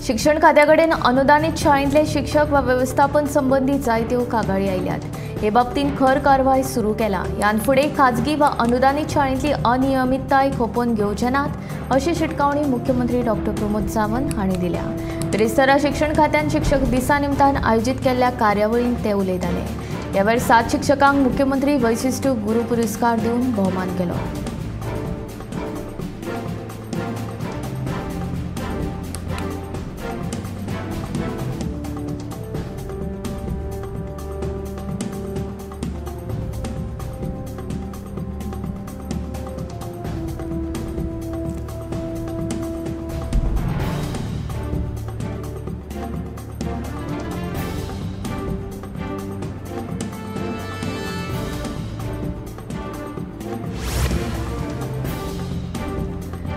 शिक्षण खात्या कडेन अनुदानीत शाळेंतले शिक्षक वा वेवस्थापन संबंदी जायत्यो कागाळी आयल्यात. हे बाबतींत खर कारवाय सुरू केला. ह्यान फुडें खाजगी वा अनुदानीत शाळेंतली अनियमितताय खपोवन घेवचे नात अशी शिटकावणी मुख्यमंत्री डॉक्टर प्रमोद सावंत हांणी दिल्या. बिरेस्तारा शिक्षण खात्यान शिक्षक दिसा निमतान आयोजीत केल्ल्या कार्यावळींत ते उलयताले. ह्या वेळार 7 शिक्षकांक मुख्यमंत्री वैशिश्ट गुरू पुरस्कार दिवन भोवमान केलो.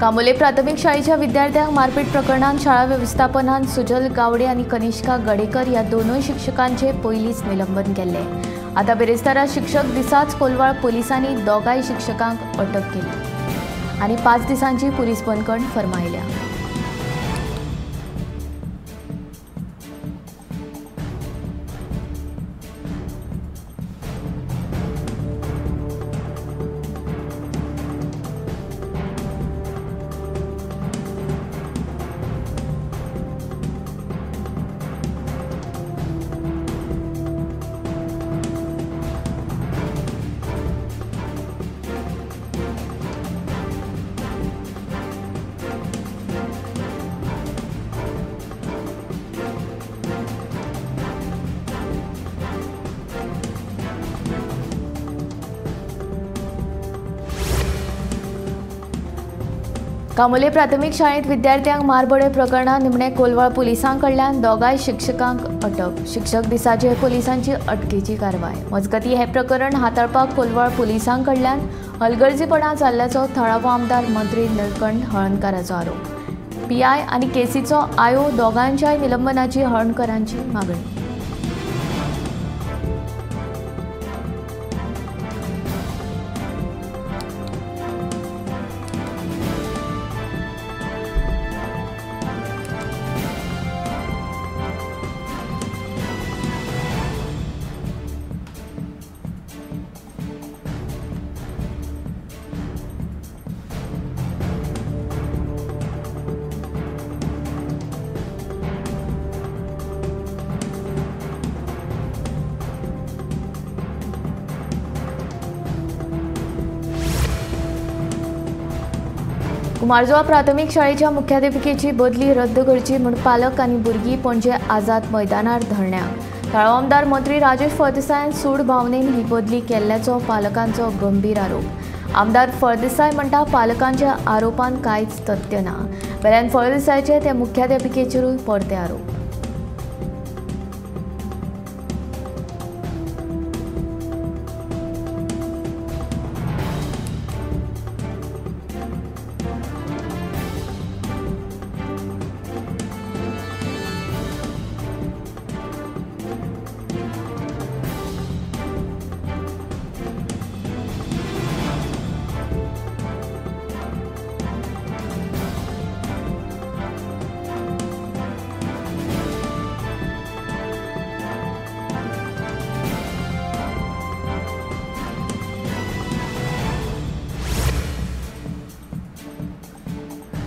कामोले प्राथमिक शाळेच्या विद्यार्थ्यांक मारपीट प्रकरणांत शाळा वेवस्थापनान सुजल गावडे आनी कनिष्का गडेकर ह्या दोनूय शिक्षकांचे पयलींच निलंबन केल्लें. आतां बिरेस्तारा शिक्षक दिसाच कोलवाळ पुलिसांनी दोगांय शिक्षकांक अटक केली आनी 5 दिसांची पुलीस बंदखण फर्मायल्या. कामोले प्राथमिक शाळेंत विद्यार्थ्यांक मारबडय प्रकरणांत निमणे कोलवाळ पुलिसां कडल्यान दोगांय शिक्षकांक अटक. शिक्षक दिसाचेर पुलिसांची अटकेची कारवाय. मजगतीं हें प्रकरण हाताळपाक कोलवाळ पुलिसां कडल्यान हलगर्जीपणा जाल्ल्याचो थळावो आमदार मंत्री निळकंठ हळर्णकाराचो आरोप. पीआय आनी केसीचो आयो दोगांच्याय निलंबनाची हळर्णकरांची मागणी. कुमारजुआ प्राथमिक शाळेच्या मुख्याध्यापिकेची बदली रद्द करची म्हूण पालक आनी भुरगीं पणजे आझाद मैदानार धरण्याक. थळावो आमदार मंत्री राजेश फळदेसायान सूड भावनेन ही बदली केल्ल्याचो पालकांचो गंभीर आरोप. आमदार फळदेसाय म्हणटा पालकांच्या आरोपान कांयच तथ्य ना. वेल्यान फळदेसायाचे ते मुख्याध्यापिकेचेरूय परते आरोप.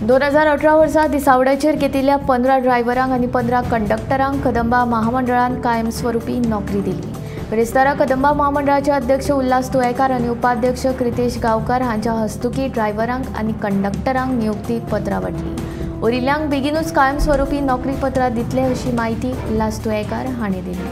दोन 2018 वर्सा दिसावड्याचेर घेतिल्ल्या 15 ड्रायव्हरांक आनी 15 कंडक्टरांक कदंबा महामंडळान कायमस्वरूपी नोकरी दिली. बिरेस्तारा कदंबा महामंडळाचे अध्यक्ष उल्हास तुयेकार आनी उपाध्यक्ष क्रितेश गांवकार हांच्या हस्तुकी ड्रायव्हरांक आनी कंडक्टरांक नियुक्ती पत्रां वांटली. उरिल्ल्यांक बेगीनूच कायमस्वरूपी नोकरी पत्रां दितले अशी म्हायती उल्हास तुयेकार हांणी दिली.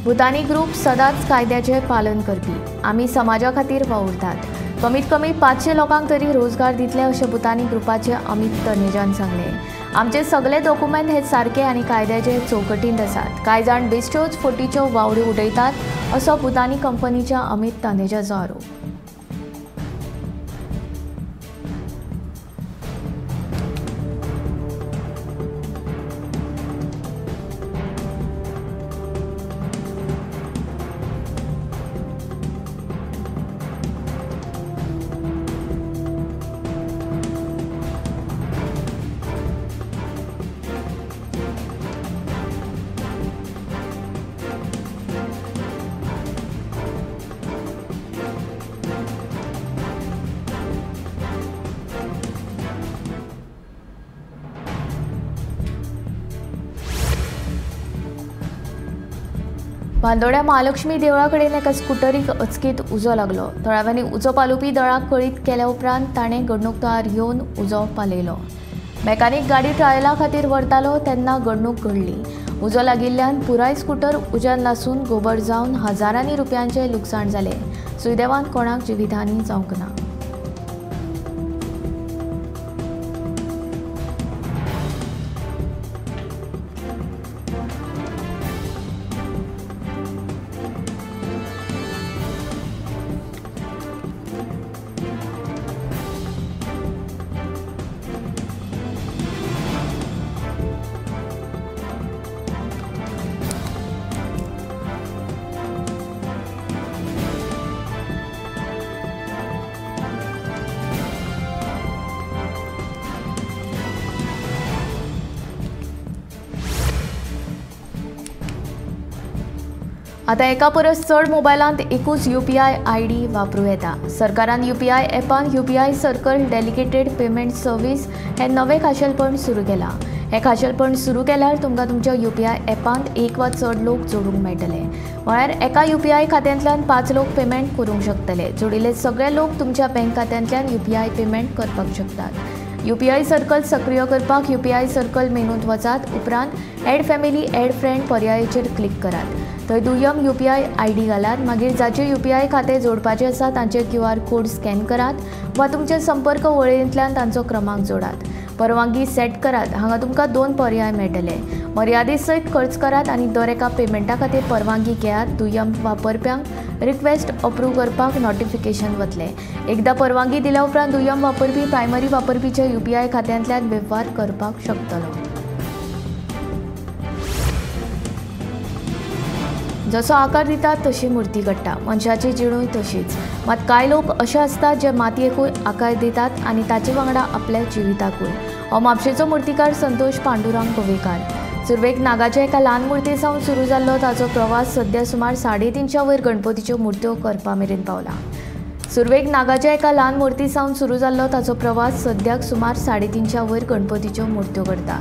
भूतानी ग्रुप सदांच कायद्याचें पालन करपी. आमी समाजा खातीर वावुरतात. कमीत कमी 500 लोकांक तरी रोजगार दितले अशें भूतानी ग्रुपाचे अमित तनेजान सांगलें. आमचे सगळे डॉक्युमेंट हे सारके आनी कायद्याचे चौकटींत आसात. कांय जाण बेश्ट्योच फटीच्यो वावड्यो उडयतात असो भूतानी कंपनीच्या अमित तनेजाचो आरोप. बांदोड्या महालक्ष्मी देवळा कडेन एका स्कुटरीक अचकीत उजो लागलो. थळाव्यांनी उजो पालोवपी दळाक कळीत केल्या उपरांत ताणें घडणूक थळार येवन उजो पालयलो. मेकानीक गाडी ट्रायला खातीर व्हरतालो तेन्ना घडणूक घडली. उजो लागिल्ल्यान पुराय स्कुटर उज्यान लासून गोबर जावन हजारांनी रुपयांचें लुकसाण जालें. सुदैवान कोणाक जिवितहानी जावंक ना. आतां एका परस चड मोबायलांत एकूच यूपीआय आयडी वापरूं येता. सरकारान UPI ॲपान UPI circle dedicated payment service हें नवें खाशेलपण सुरू केलां. हें खाशेलपण सुरू केल्यार तुमकां तुमच्या यूपीआय ॲपांत एक वा चड लोक जोडूंक मेळटले. म्हळ्यार एका यूपीआय खात्यांतल्यान 5 लोक पेमेंट करूंक शकतले. जोडिल्ले सगळे लोक तुमच्या बँक खात्यांतल्यान यूपीआय पेमेंट करपाक शकतात. यूपीआय सर्कल सक्रिय करपाक यूपीआय सर्कल मेनूंत वचात. उपरांत ॲड फॅमिली ॲड फ्रेंड पर्यायाचेर क्लिक करात. थंय दुय्यम यूपीआय आयडी घालात. मागीर जाचे यूपीआय खातें जोडपाचें आसा तांचे क्यूआर कोड स्कॅन करात वा तुमचे संपर्क वळेरेंतल्यान तांचो क्रमांक जोडात. परवानगी सेट करात. हांगा तुमकां 2 पर्याय मेळटले. मर्यादे सयत खर्च करात आनी दर एका पेमेंटा खातीर परवानगी घेयात. दुय्यम वापरप्यांक रिक्वेस्ट अप्रूव करपाक नोटिफिकेशन वतलें. एकदां परवानगी दिल्या उपरांत दुय्यम वापरपी प्रायमरी वापरपीच्या यूपीआय खात्यांतल्यान वेव्हार करपाक शकतलो. जसो आकार दितात तशी मूर्ती घडटा. मनशाची जिणूय तशीच. मात कांय लोक अशे आसतात जे मातयेकूय आकार दितात आनी ताचे वांगडा आपल्या जिविताकूय. हो म्हापशेचो मुर्तीकार संतोष पांडुरंग गोवेकार. सुरवेक नागाच्या एका ल्हान मुर्ती सावन सुरू जाल्लो ताचो प्रवास सद्या सुमार 350 वयर गणपतीच्यो मुर्त्यो करपा मेरेन पावला. सुरवेक नागाच्या एका ल्हान मुर्ती सावन सुरू जाल्लो ताचो प्रवास सद्याक सुमार 350 वयर गणपतीच्यो मुर्त्यो करता.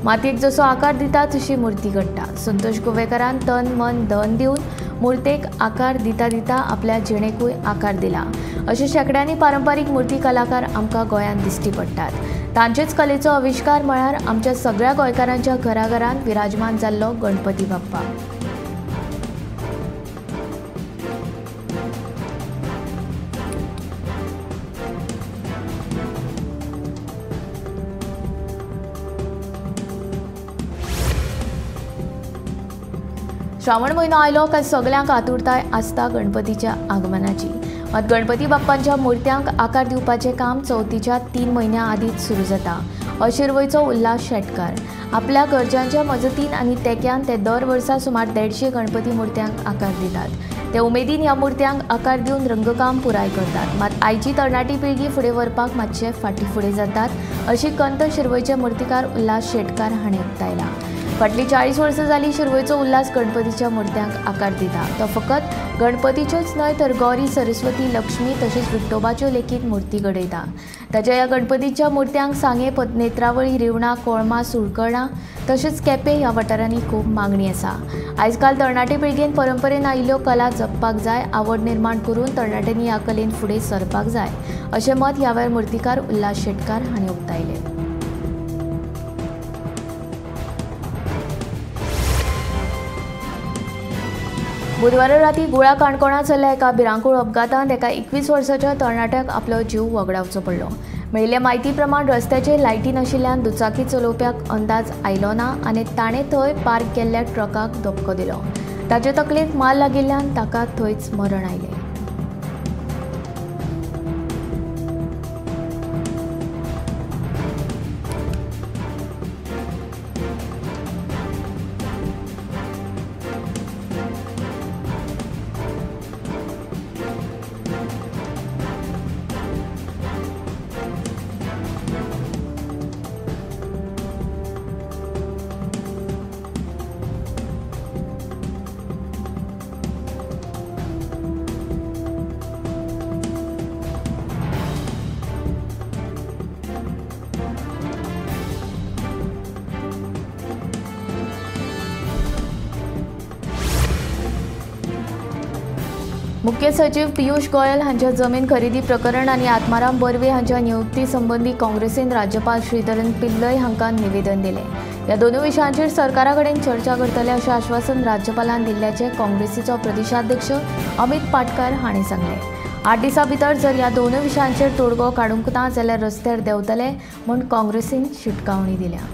मातयेक जसो आकार दिता तशी मूर्ती घडटा. संतोष गोवेकारान तन मन धन दिवन मूर्तेक आकार दिता दिता आपल्या जिणेकूय आकार दिला. अशे शेंकड्यांनी पारंपारीक मूर्ती कलाकार आमकां गोंयांत दिश्टी पडटात. तांचेच कलेचो आविश्कार म्हळ्यार आमच्या सगळ्या गोंयकारांच्या घराघरांत विराजमान जाल्लो गणपती बाप्पा. श्रावण म्हयनो आयलो काय सगल्यांक आतुरताय आसता गणपतीच्या आगमनाची. मात गणपती बाप्पांच्या मुर्त्यांक आकार दिवपाचें काम चवथीच्या 3 म्हयन्यां आदींच सुरू जाता. शिरवयचो उल्हास शेटकार आपल्या घरच्यांच्या मजतीन आनी तेक्यान ते दर वर्सा सुमार 150 गणपती मुर्त्यांक आकार दितात. ते उमेदीन ह्या मुर्त्यांक आकार दिवन रंगकाम पुराय करतात. मात आयची तरणाटी पिळगी फुडें व्हरपाक मातशे फाटीं फुडें जातात अशी कंत शिरवयचे मुर्तीकार उल्हास शेटकार हाणें उक्तायला. फाटलीं 40 वर्सां जालीं शिरवयचो उल्हास गणपतीच्या मुर्त्यांक आकार दिता. तो फकत गणपतीच्योच न्हय तर गौरी, सरस्वती, लक्ष्मी तशेंच विठोबाच्यो लेगीत मूर्ती घडयता. ताच्या ह्या गणपतीच्या मुर्त्यांक सांगें, नेत्रावळी, रिवणा, कोळमा, सुळकर्णा तशेंच केपें ह्या वाठारांनी खूब मागणी आसा. आयजकाल तरणाटे पिळगेन परंपरेन आयिल्ल्यो कला जपपाक जाय. आवड निर्माण करून तरणाट्यांनी ह्या कलेन फुडें सरपाक जाय अशें मत ह्या वेळार मुर्तीकार उल्हास शेटकार हांणी उक्तायलें. बुधवारा राती गुळा काणकोणा जाल्ल्या एका भिरांकूळ अपघातांत एका 21 वर्साच्या तरणाट्याक आपलो जीव वगडावचो पडलो. मेळिल्ले म्हायती प्रमाण रस्त्याचेर लायटी नाशिल्ल्यान दुचाकी चलोवप्याक अंदाज आयलो ना आनी ताणें थंय पार्क केल्ल्या ट्रकाक धपको दिलो. ताचे तकलेक मार लागिल्ल्यान ताका थंयच मरण आयलें. मुख्य सचिव पियुष गोयल हांच्या जमीन खरेदी प्रकरण आनी आत्माराम बर्वे हांच्या नियुक्ती संबंदी काँग्रेसीन राज्यपाल श्रीधरन पिल्लय हांकां निवेदन दिलें. ह्या दोनूय विशयांचेर सरकारा कडेन चर्चा करतले अशें आश्वासन राज्यपालान दिल्ल्याचें काँग्रेसीचो प्रदेशाध्यक्ष अमित पाटकार हांणी सांगलें. 8 दिसां भितर जर ह्या दोनूय विशयांचेर तोडगो काडूंक ना जाल्यार रस्त्यार देंवतले म्हूण काँग्रेसीन शिटकावणी दिल्या.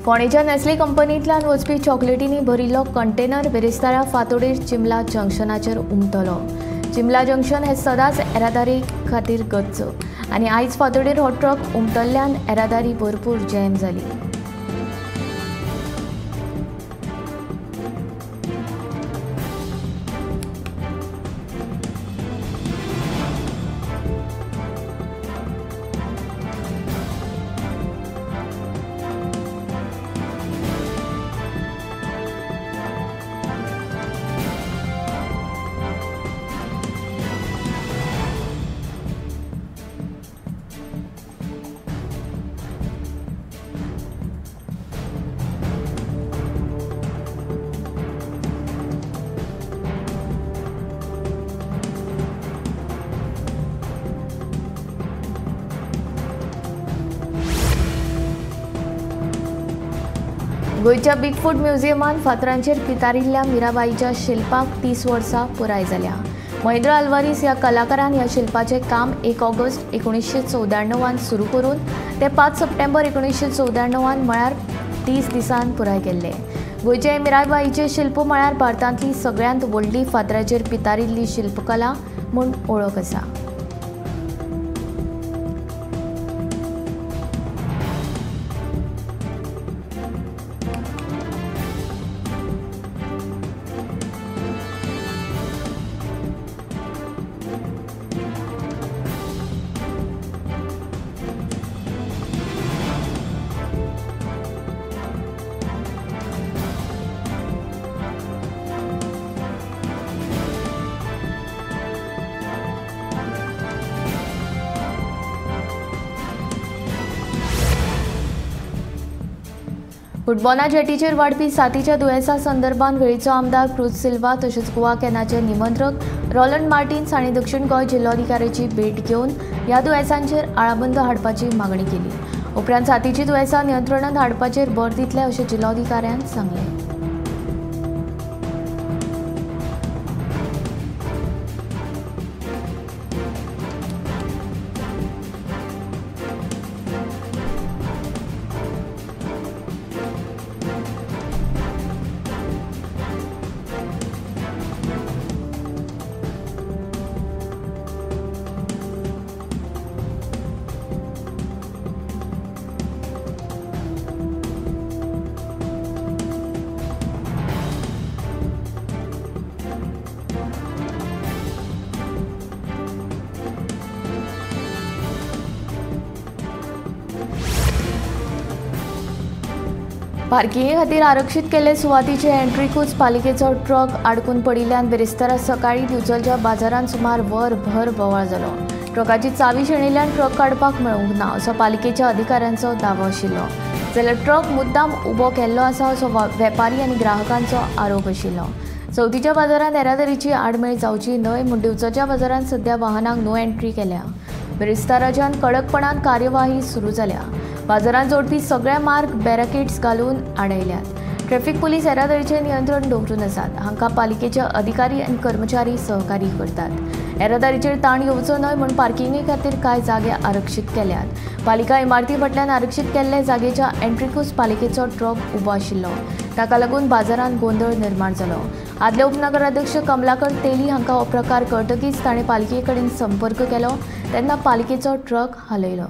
फोंडेच्या नेस्ले कंपनींतल्यान वचपी चॉकलेटींनी भरिल्लो कंटेनर बिरेस्तारा फांतोडेर चिमला जंक्शनाचेर उमथलो. चिमला जंक्शन हें सदांच येरादारी खातीर गच्च आनी आयज फांतोडेर हो ट्रक उमटल्ल्यान येरादारी भरपूर जॅम जाली. गोंयच्या बिगफूट म्युझियमान फातरांचेर पितारिल्ल्या मीराबाईच्या शिल्पाक 30 वर्सां पुराय जाल्या. महेंद्र आल्वारीस ह्या कलाकारान ह्या शिल्पाचें काम 1 ऑगस्ट 1994 सुरू करून ते 5 सप्टेंबर 1994 म्हळ्यार 30 दिसांत पुराय केल्लें. गोंयचें मीराबाईचें शिल्प म्हळ्यार भारतांतली सगळ्यांत व्हडली फातराचेर पितारिल्ली शिल्पकला म्हूण वळख आसा. फुटबॉला जेटीचेर वाडपी साथीच्या दुयेंसा संदर्भात वेळीचो आमदार क्रूज सिल्वा तशेंच गोवा कॅनाचे निमंत्रक रोलंड मार्टिन्स हांणी दक्षिण गोंय जिल्लोधिकाऱ्याची भेट घेवन ह्या दुयेंसांचेर आळाबंद हाडपाची मागणी केली. उपरांत साथीची दुयेंसां नियंत्रणांत हाडपाचेर भर दितले अशें जिल्लोधिकाऱ्यान सांगलें. पार्किंगे खातीर आरक्षीत केल्ले सुवातीचे एंट्रीकूच पालिकेचो ट्रक आडकून पडिल्ल्यान बिरेस्तारा सकाळीं दिवचलच्या बाजारांत सुमार वरभर बोवाळ जालो. ट्रकाची चावी शेणिल्ल्यान ट्रक काडपाक मेळूंक ना असो पालिकेच्या अधिकाऱ्यांचो दावो आशिल्लो. जाल्यार ट्रक मुद्दाम उबो केल्लो आसा असो वेपारी आनी ग्राहकांचो आरोप आशिल्लो. चवथीच्या बाजारांत येरादारीची आडमेळ जावची न्हय म्हूण दिवचलच्या बाजारांत सध्या वाहनांक नो एंट्री केल्या. बिरेस्ताराच्यान कडकपणान कार्यवाही सुरू जाल्या. बाजारांत जोडपी सगळे मार्ग बॅरिकेड्स घालून आडयल्यात. ट्रॅफिक पुलीस येरादारीचें नियंत्रण दवरून आसात. हांकां पालिकेचे अधिकारी आनी कर्मचारी सहकारी करतात. येरादारीचेर ताण येवचो न्हय म्हूण पार्किंगे खातीर कांय जागे आरक्षीत केल्यात. पालिका इमारती फाटल्यान आरक्षीत केल्ले जागेच्या एंट्रीकूच पालिकेचो ट्रक उबो आशिल्लो. ताका लागून बाजारांत गोंदळ निर्माण जालो. आदले उपनगराध्यक्ष कमलाकर तेली हांकां हो प्रकार कळटकीच ताणें पालिके कडेन संपर्क केलो तेन्ना पालिकेचो ट्रक हालयलो.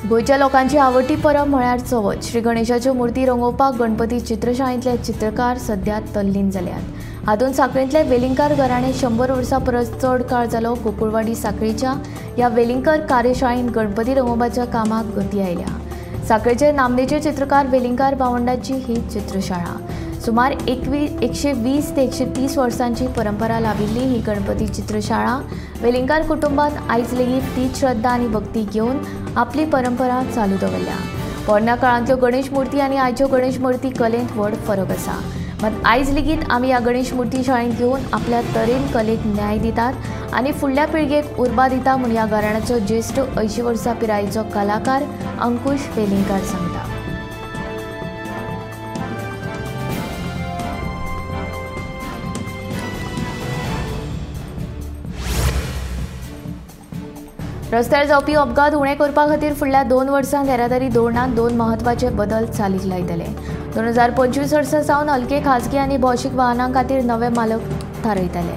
गोंयच्या लोकांची आवडटी परब म्हळ्यार चवथ. श्री गणेशाच्यो मूर्ती रंगोवपाक गणपती चित्रशाळेंतले चित्रकार सध्या तल्लीन जाल्यात. हातूंत साखळेंतले वेलिंगकार घराणें 100 वर्सां परस चड काळ जालो गोकुळवाडी साखळेच्या ह्या वेलिंगकर कार्यशाळेंत गणपती रंगोवपाच्या कामाक गती आयल्या. साखळेचे नामनेचे चित्रकार वेलिंगकार भावंडाची ही चित्रशाळा. सुमार 120 ते 130 वर्सांची परंपरा लाभिल्ली ही गणपती चित्रशाळा वेलिंगकार कुटुंबान आयज लेगीत तीच श्रद्धा आनी भक्ती घेवन आपली परंपरा चालू दवरल्या. पोरण्या काळांतल्यो गणेश मूर्ती आनी आयच्यो गणेश मूर्ती कलेंत व्हड फरक आसा. मात आयज लेगीत आमी ह्या गणेश मूर्ती शाळेंत घेवन आपल्या तरेन कलेक न्याय दितात आनी फुडल्या पिळगेक उर्बा दिता म्हूण ह्या घराण्याचो ज्येश्ठ 80 वर्सां पिरायेचो कलाकार अंकुश वेलिंगकार सांगता. रस्त्यार जावपी अपघात उणे करपा खातीर फुडल्या 2 वर्सांत येरादारी धोरणांत 2 म्हत्वाचे बदल चालीक लायतले. 2025 वर्सा सावन हलके खाजगी आनी भौशीक वाहनां खातीर नवे मालक थारयतले.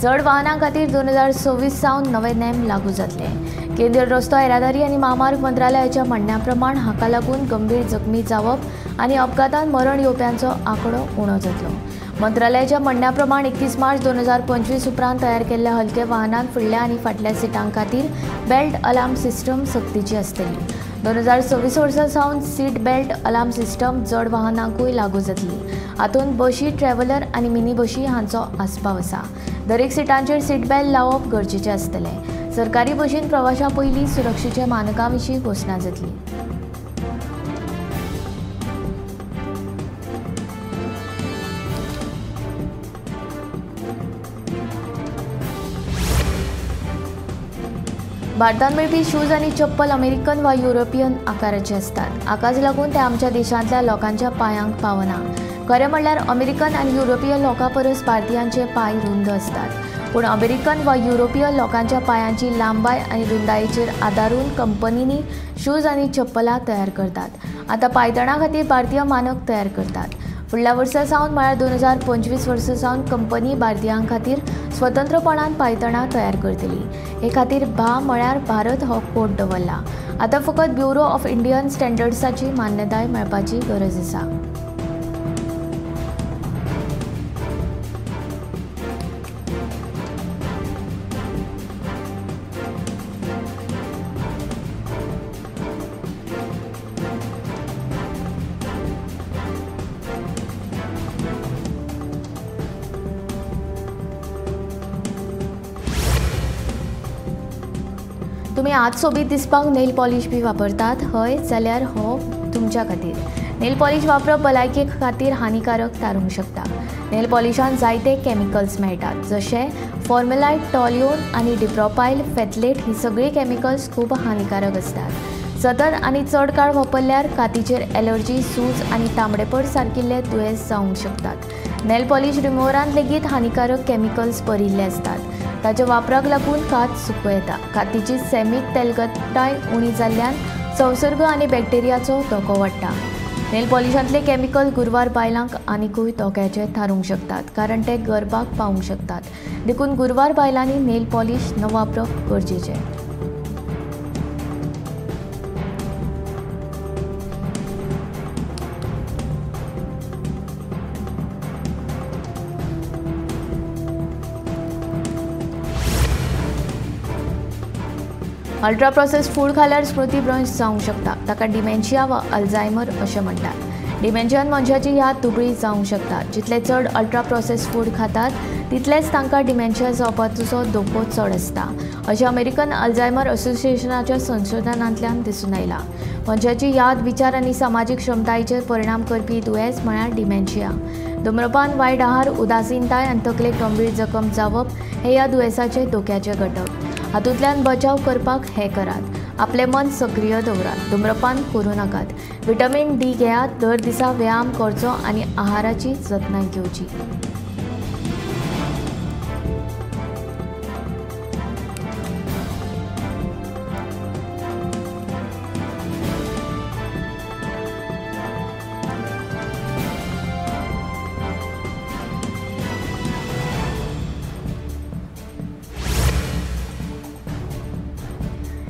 जड वाहनां खातीर 2026 सावन नवे नेम लागू जातले. केंद्रीय रस्तो येरादारी आनी म्हामार्ग मंत्रालयाच्या म्हणण्या प्रमाण हाका लागून गंभीर जखमी जावप आनी अपघातान मरण येवप्यांचो आंकडो उणो जातलो. मंत्रालयाच्या म्हणण्या प्रमाण 31 मार्च 2025 उपरांत तयार केल्ल्या हलके वाहनांत फुडल्या आनी फाटल्या सिटां खातीर बेल्ट अलार्म सिस्टम सक्तीची आसतली. 2026 वर्सा सावन सीट बेल्ट अलार्म सिस्टम जड वाहनांकूय लागू जातली. हातूंत बशी, ट्रॅव्हलर आनी मिनी बशी हांचो आस्पाव आसा. दरेक सिटांचेर सीट बेल्ट लावप गरजेचें आसतलें. सरकारी बशीन प्रवाशां पयलीं सुरक्षेच्या मानकां विशीं घोशणा जातली. भारतांत मेळपी शूज आनी चप्पल अमेरिकन वा युरोपियन आकाराचे आसतात. हाकाच लागून ते आमच्या देशांतल्या लोकांच्या पांयांक पावना. खरें म्हणल्यार अमेरिकन आनी युरोपीय लोकां परस भारतीयांचे पांय रुंद आसतात. पूण अमेरिकन वा युरोपीय लोकांच्या पांयांची लांबाय आनी रुंदायेचेर आदारून कंपनींनी शूज आनी चप्पलां तयार करतात. आतां पांयतणां खातीर भारतीय मानक तयार करतात. फुडल्या वर्सा सावन म्हळ्यार 2025 वर्सा सावन कंपनी भारतीयां खातीर स्वतंत्रपणान पांयतणां तयार करतली. हे खातीर भा म्हळ्यार भारत हो कोड दवरला. आतां फकत ब्युरो ऑफ इंडियन स्टँडर्ड्साची मान्यताय मेळपाची गरज आसा. तुमी आज सोबीत दिसपाक नेल पॉलिश बी वापरतात हय जाल्यार हो तुमच्या खातीर. नेल पॉलिश वापरप भलायके खातीर हानिकारक थारूंक शकता. नेल पॉलिशान जायते केमिकल्स मेळटात जशे फॉर्मेलायड, टॉल्युन आनी डिप्रोपायल फेथलेट. ही सगळीं केमिकल्स खूब हानिकारक आसतात. सतत आनी चड काळ वापरल्यार कातीचेर एलर्जी, सूज आनी तांबडेपड सारकिल्ले दुयेंस जावंक शकतात. नेल पॉलिश रिमूवरांत लेगीत हानिकारक केमिकल्स भरिल्ले आसतात. ताच्या वापराक लागून कात सुकूं येता. कातीची सैमीक तेलकटाय उणी जाल्ल्यान संसर्ग आनी बॅक्टेरियाचो धोको वाडटा. नेल पॉलिशांतले केमिकल गुरवार बायलांक आनिकूय धोक्याचे थारूंक शकतात कारण ते गर्भाक पावूंक शकतात. देखून गुरवार बायलांनी नेल पॉलिश न वापरप गरजेचें. अल्ट्रा प्रोसेस फूड खाल्यार स्मृतीभ्रंश जावंक शकता. ताका डिमेन्शिया वा अल्झायमर अशें म्हणटात. डिमेन्शियान मनशाची याद दुबळी जावंक शकता. जितले चड अल्ट्रा प्रोसेस फूड खातात तितलेंच तांकां डिमेन्शिया जावपाचो धोको चड आसता अशें अमेरिकन अल्झायमर असोसिएशनाच्या संशोधनांतल्यान दिसून आयलां. मनशाची याद, विचार आनी समाजीक क्षमतायेचेर परिणाम करपी दुयेंस म्हळ्यार डिमेन्शिया. धूम्रपान, वायट आहार, उदासीनताय आनी तकलेक गंभीर जखम जावप हे ह्या दुयेंसाचे धोक्याचे घटक. हातूंतल्यान बचाव करपाक हें करात. आपलें मन सक्रीय दवरात. धूम्रपान करूं नाकात. विटामीन डी घेयात. दर दिसा व्यायाम करचो आनी आहाराची जतनाय घेवची.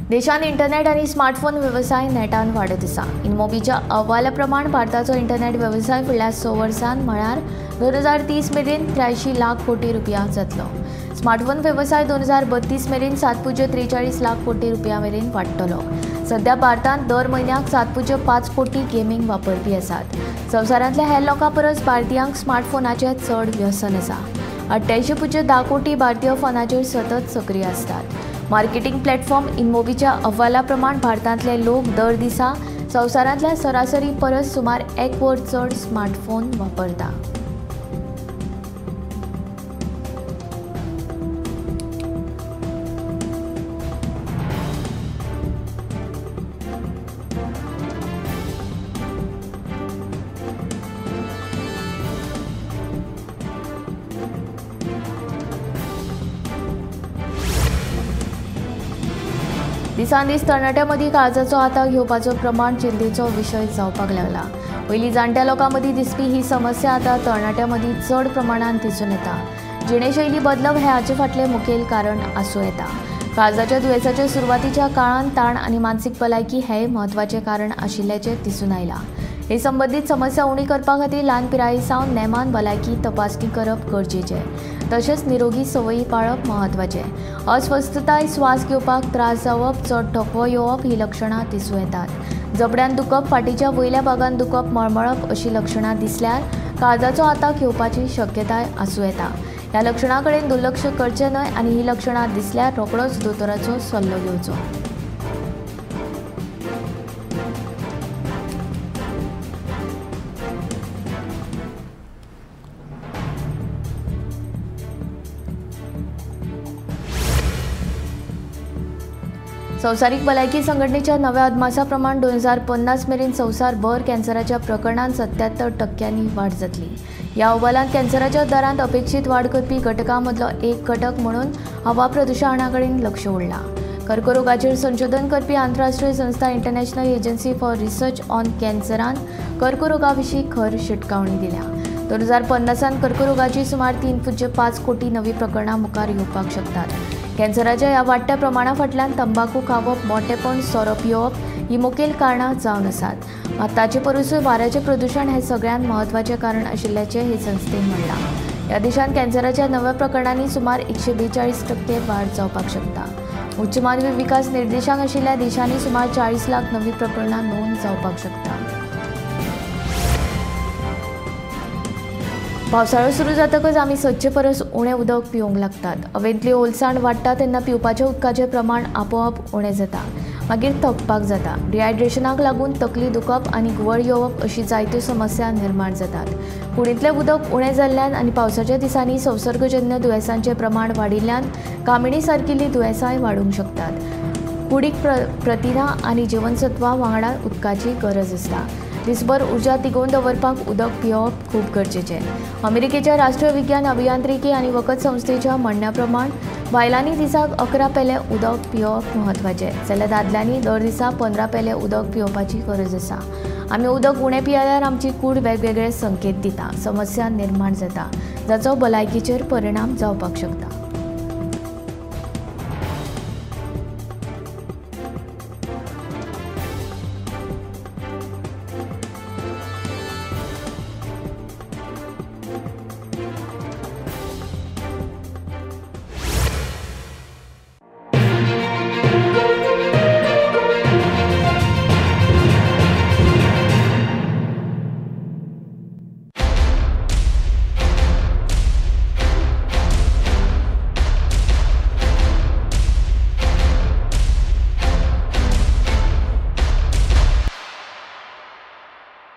देशांत इंटरनेट आनी स्मार्टफोन वेवसाय नेटान वाडत आसा. इनमोबीच्या अहवाला प्रमाण भारताचो इंटरनेट वेवसाय फुडल्या 6 वर्सांत म्हळ्यार 2030 मेरेन 83 लाख कोटी रुपया जातलो. स्मार्टफोन वेवसाय 2032 मेरेन 7.43 लाख कोटी रुपया मेरेन वाडटलो. सध्या भारतांत दर म्हयन्याक 7.5 कोटी गेमींग वापरपी आसात. संवसारांतल्या हेर लोकां परस भारतीयांक स्मार्टफोनाचें चड व्यसन आसा. 88.10 कोटी भारतीय फोनाचेर सतत सक्रीय आसतात. मार्केटिंग प्लॅटफॉर्म इनमोबीच्या अहवाला प्रमाण भारतांतले लोक दर दिसा संवसारांतल्या सरासरी परस सुमार 1 वर चड स्मार्टफोन वापरता. दिसान दीस तरणाट्यां मदीं काळजाचो आताक घेवपाचो प्रमाण चिंतेचो विशय जावपाक लागला. पयलीं जाणट्या लोकां मदीं दिसपी ही समस्या आतां तरणाट्यां मदीं चड प्रमाणांत दिसून येता. जिणेशैली बदलप हें हाचे फाटलें मुखेल कारण आसूं येता. काळजाच्या दुयेंसाच्या सुरवातीच्या काळांत ताण आनी मानसीक भलायकी हें म्हत्वाचें कारण आशिल्ल्याचें दिसून आयलां. हे संबंदीत समस्या उणी करपा खातीर ल्हान पिराये सावन नेमान भलायकी तपासणी करप गरजेचें. तशेंच निरोगी संवयी पाळप म्हत्वाचें. अस्वस्थताय, श्वास घेवपाक त्रास जावप, चड थकवो येवप ही लक्षणां दिसूं येतात. जबड्यान दुखप, फाटीच्या वयल्या भागान दुखप, मळमळप अशी लक्षणां दिसल्यार काळजाचो आताक येवपाची शक्यताय आसूं येता. ह्या लक्षणां कडेन दुर्लक्ष करचें न्हय आनी ही लक्षणां दिसल्यार रोखडोच दोतोराचो सल्लो घेवचो. संवसारीक भलायकी संघटनेच्या नव्या अदमासा प्रमाण 2050 मेरेन संवसारभर कॅन्सराच्या प्रकरणांत 77% वाड जातली. ह्या अहवालांत कॅन्सराच्या दरांत अपेक्षीत वाड करपी घटकां मदलो एक घटक म्हणून हवा प्रदुशणा कडेन लक्ष ओडलां. कर्करोगाचेर संशोधन करपी आंतरराष्ट्रीय संस्था international agency for research on कॅन्सरान कर्करोगा विशीं खर शिटकावणी दिल्या. 2050 कर्करोगाची सुमार 3.5 कोटी नवी प्रकरणां मुखार येवपाक शकतात. कॅन्सराच्या ह्या वाडट्या प्रमाणा फाटल्यान तंबाकू खावप, मोटेपण, सोरो पिवप ही मुखेल कारणां जावन आसात. मात ताचे परसूय वाऱ्याचें प्रदुशण हें सगळ्यांत म्हत्वाचें कारण आशिल्ल्याचें हे संस्थेन म्हणलां. ह्या देशांत कॅन्सराच्या नव्या प्रकरणांनी सुमार 142% वाड जावपाक शकता. उच्च मानवी विकास निर्देशांक आशिल्ल्या देशांनी सुमार 40 लाख नवी प्रकरणां नोंद जावपाक शकता. पावसाळो सुरू जातकच आमी सदचे परस उणें उदक पिवंक लागतात. हवेंतली ओलसाण वाडटा तेन्ना पिवपाच्या उदकाचें प्रमाण आपोआप उणें जाता. मागीर थकपाक जाता. डिहायड्रेशनाक लागून तकली दुखप आनी घुंवळ येवप अशी जायत्यो समस्या निर्माण जातात. कुडींतलें उदक उणें जाल्ल्यान आनी पावसाच्या दिसांनी संसर्गजन्य दुयेंसांचें प्रमाण वाडिल्ल्यान कामिणी सारकिल्लीं दुयेंसांय वाडूंक शकतात. कुडीक प्रथिनां आनी जीवनसत्वां वांगडा उदकाची गरज आसता. दिसभर ऊर्जा तिगोवन दवरपाक उदक पिवप खूब गरजेचें. अमेरिकेच्या राष्ट्रीय विज्ञान अभियांत्रिकी आनी वखद संस्थेच्या म्हणण्या प्रमाण बायलांनी दिसाक 11 पेले उदक पिवप म्हत्वाचें, जाल्यार दादल्यांनी दर दिसा 15 पेले उदक पिवपाची गरज आसा. आमी उदक उणें पियेल्यार आमची कूड वेगवेगळे संकेत दिता, समस्या निर्माण जाता, जाचो भलायकीचेर परिणाम जावपाक शकता.